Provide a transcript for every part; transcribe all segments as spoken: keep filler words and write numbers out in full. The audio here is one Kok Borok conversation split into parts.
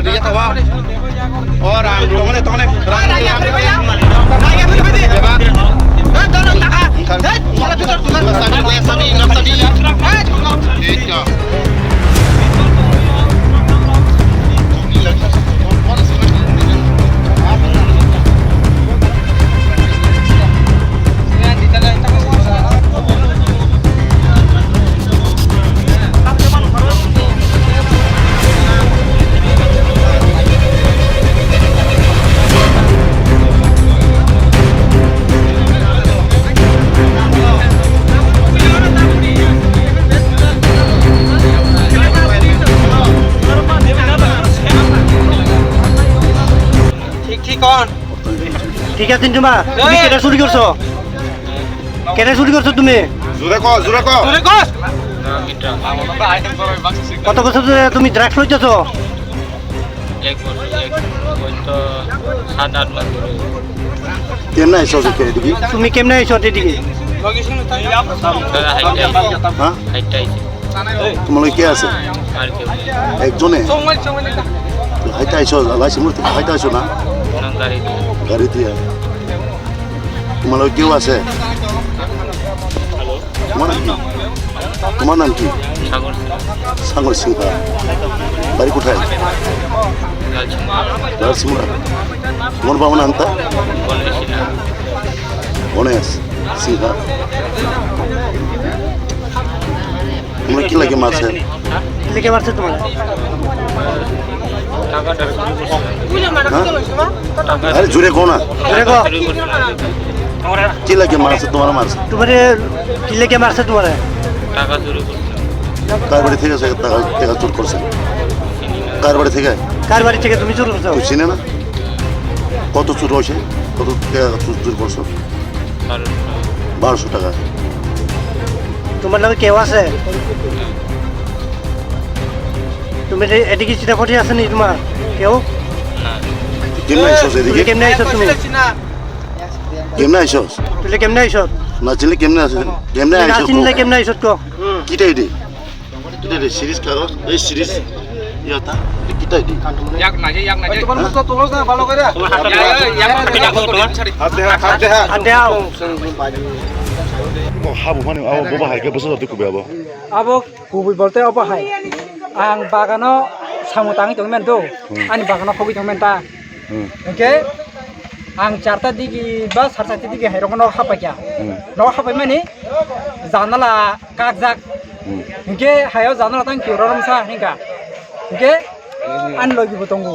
Iya, tawa. Oh, rang, tongole, tongole. Rang, rang, rang. ঠিক, ঠিক অন। ঠিক আছে, তোমা, তুমি এই! কেটা চুরি করছো? কেটা চুরি করছো তুমি? জোরে ক, জোরে ক। জোরে ক। কত বছর ধরে তুমি ড্রাগস লইতেছো? এক বছর, এক, ওই তো সাত আট মাস ধরে। কেমনে আইছো আজকে এদিকে? তুমি কেমনে আইছো এদিকে? দাদা, হাইটে আইছি। হ্যাঁ? হাইটে আইছি। তোমার লগে কে আছে? আর কেউ নেই। একজনে? হাইটে আইছো, লাইসি মুড়ি থেকে হাইটে আইছো না? না, গাড়ি দিয়ে। গাড়ি দিয়ে। তোমার লগে কেউ আছে? তোমার নাম কি? তোমার নাম কি? সাগর সিং। সাগর সিংহ। বাড়ি কোথায়? লালসিংহ। লালসিংহ। তোমার বাবার নামটা? গণেশ সিনহা। গণেশ সিংহ। তোমার কি লাগে মারছে? কি লাগে মারছে তোমার? হ্যাঁ? আরে জোরে কও না। জোরে কও। কি লাগে মারছে তোমার মারছে? তোমারে কি লাগে মারছে তোমারে? টাকা চুরি করছে। কার বাড়ি থেকে সে টাকা, টাকা চুর করছে? কার বাড়ি থেকে? কার বাড়ি থেকে তুমি চুর করছো? তুমি চিনে না? কত চুর হয়েছে? কত টাকা চুর, চুর করছো? বারোশো টাকা। বারোশো টাকা। তোমার লগে কেউ আছে? তুমি এ-, এদিকে চিটাফটি আছে নি তোমার কেউ? না। কেমনে আইছো তুমি এদিকে? কেমনে আইছো তুমি? কেমনে আইছো? তুমি কেমনে আইছো? না চিনলে কেমনে আইছো? কেমনে না আইছো? চিনলে কেমনে আইছো তো? কিটা এটি? কিটা এটি? সিরিজ কাগজ? এই সিরিজ ইয়া তা? কিটা এটি? yak naje, yak naje. Tomar mukhto tulo na bhalo kore. Hath de, hath de, hath de. Hath de, hath de. Hath de, hath de. O habu mani, abo boba hai ke bwsajak de kubi abo. Abo kubui bolte obo hai. Ang bagano samung tangwi tongmani do. Hmm. Ani bagano hogwi tongmani ta. Hmm. Hwnkhe ang charta digi ba sar charta digi hai rokno nok hapai kha. Hmm. Nok hapai mani janala kakjak. Hmm. Hwnkhe hayo janala tang kiura romsa hwnkha. Hwnkhe ani logi bo tongo.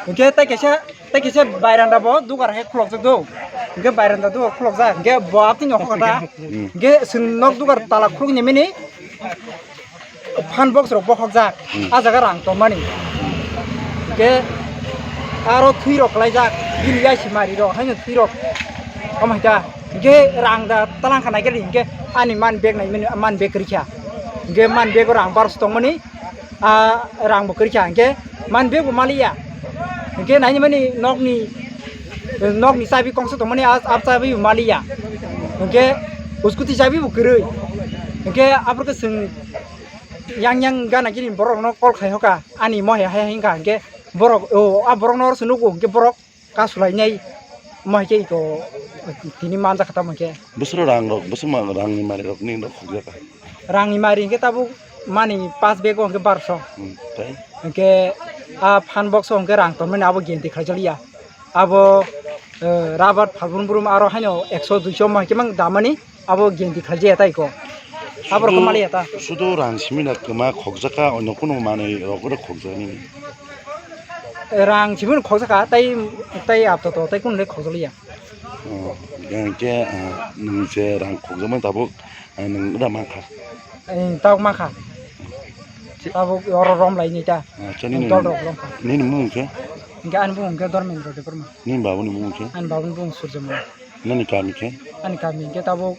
Hwnkhe tai kaisa Tei kisa bairanda bo dugar hai khulokjak do. Hwnkhe bairanda dugar khulokjak. Hwnkhe bo apni nokho kata. Hmm. Hwnkhe chwng nok dugar tala khulokni mini phan box rok bokhokjak. Hmm. A jaga rang tongmani. Hwnkhe aro thwi rok klaijak. Bini yaisi mari rok haino thwi rok. Omo hai ta. Hwnkhe rang da talangkha naikhe hwnkhe ani money bag naimani money bag kwrwikha. Hwnkhe money bag o rang barso tongmani. A rang bo kwrwikha hwnkhe money bag bo maliya. Hwnkhe nainimani nokni, nokni chabi kongsa tongmani a, a chabi bo maliya. Hwnkhe scooty chabi bo kwrwi. Hwnkhe aphuru khe chwng yang yang gana gini borokno call khai hoka ani mohe hai hwnkha hwnkhe borok o a borokno oro se nugo hwnkhe borok kasulainai, omo hai khe iko tini manjak kha tamo khe. Bwswk rang rok, bwswk ma-, rang ni mari rok ni rok khokjak kha. Rang ni mari hwnkhe tabuk mani pass bag o hwnkhe barso. Hmm, tei? Hwnkhe a phan box o hwnkhe rang tongmani abo genti khlaijak ya. Abo, eh, rubber phalbrum brum aro haino ekso duiso omo hai khe mang damani. Abo genti khlaijaya tai ko. Abo rok khe maliya ta. Sudu, sudu rang simi na kwma khokjaka, onno kunu manwi rok oro khokjaknai. Rang simi no khokjaka, tai, tai apto to, tai kunu le khokjakliya. Oh, hwnkhe, ah, nwng je rang khokjakmani tabuk, ah, nwng da mankha. Eh, tabuk mankha. Tabuk oro rom lai ni ta. Acha, nini, dol rok rom kha. Nini mung khe? Hwnkhe ani bumung khe Dharmendra Debbarma. Nini babuni mung khe? Ani babuni bumung Surjamani. Nini kami khe? Ani kami hwnkhe tabuk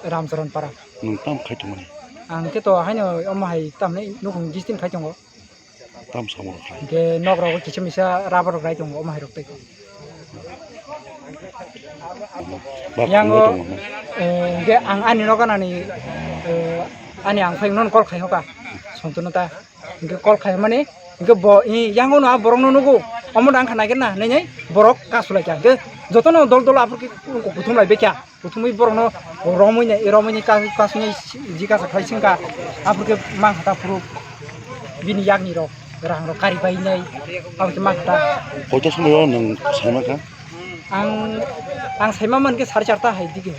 Ramcharan Para. Nwng tamo khai tongmani? Ang khe to haino omo hai tamni nukhung distin khai tongo. Tam samo rok khai? Hwnkhe nok rogo kisa misa rubber rok rai tongo, omo hai rok tei. Ba yang phungo o, tongo na? Eh, hwnkhe ang ani nok ganani, eh, ani ang phai nono call khai hoka. Sontono ta. Hwnkhe call khai mani, Hingke bo, i, yango no a borok no nugo, omo dang kha nai khe na, nai nai, borok kasu lai kha. Hingke joto no dol dol aphuru khe kuthum lai bekha. Kuthumui borok no romui nai, romui nai ka-, kasu nai ji kasa khai singka. Aphuru khe mang kha ta phuru bini yak ni rok, rang rok kari bai nai, aphuru khe mang kha ta. Koita somoi o nwng sai man kha? Ang, ang sai ma man khe sari charta hai digi.